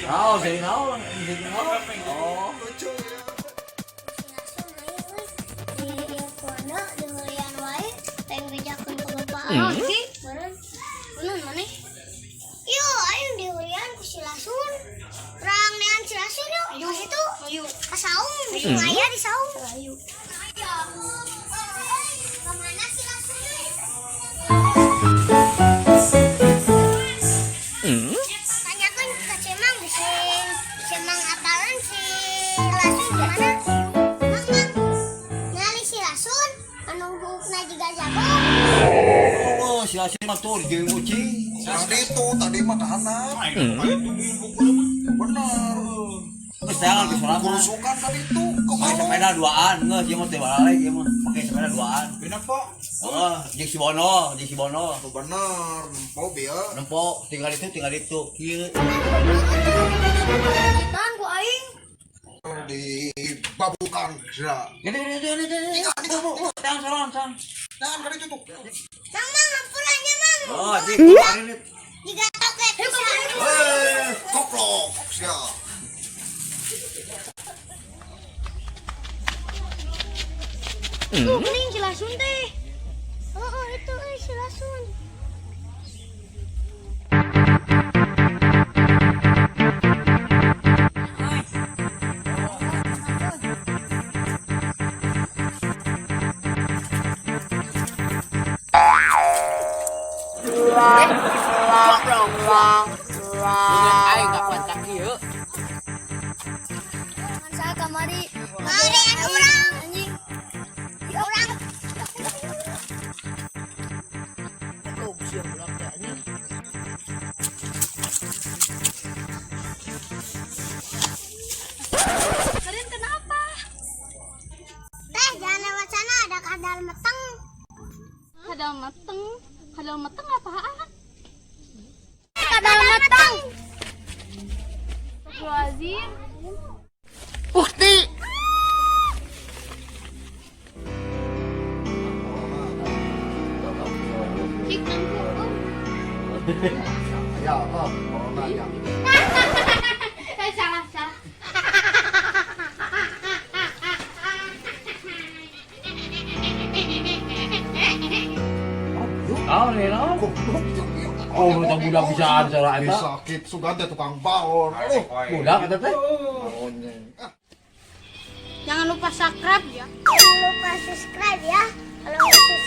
Naon, sering naon, sering naon. Oh. Lucu ya. Di pondok di hurian wae pengen bejakeun ka bapak. Sih. Meureun. Kunaon maneh? Yo, ayo di hurian ku si Lasun. Urang nean si Lasun yuk. Ayo situ. Ayo. Ka saung, di aya di saung. Ayo. Kemana si Lasun? Tanyakan ke Cemang, si Cemang apalan si Lasun gimana? Mang, Mang, nyali si Lasun, anu buukna jiga jago. Oh, si Lasun mah tuh di kucing. Tadi itu tadi mah kanan. Benar. Geus tangan geus sorangan. Kerusukan tadi itu. Pakai sepeda duaan, geus ieu mah teu balik ieu mah. Pakai sepeda duaan. Benar po. Heeh, jeung si Bono, jeung si Bono. Bener, nempo bieu. Nempo tinggal itu kieu. Tahan ku aing. Di babukan ya. Gede gede gede gede. Tangan sorangan, tangan. Jangan kali itu tuh. Mang, Mang, hampurannya, Mang. Oh, di ini. Jiga toket pisan. Eh, koplok ya. Tuh, geuning si Lasun teh. Oh, itu si Lasun. Aing kapan kaki yeuh. Kan saya kamari. Mari anu urang. Anjing. Urang. Goblok sia budak teh anjing. Kalian kenapa? Teh, jangan lewat sana ada kadal meteng. Kadal meteng. Kadal meteng apaan? Kadal meteng. Astagfirullahaladzim. Bukti. Cik, nangku. Ya, oh, corona ya. Eh, salah, salah. Naon ieu naon? Goblok jeung ieu. Oh, budak budak bisaan sorangan eta. Sakit sugan teh tukang baon. Aduh, Budak eta teh. monyeng. Ah. Jangan lupa subscribe ya. Jangan lupa subscribe ya. Kalau nggak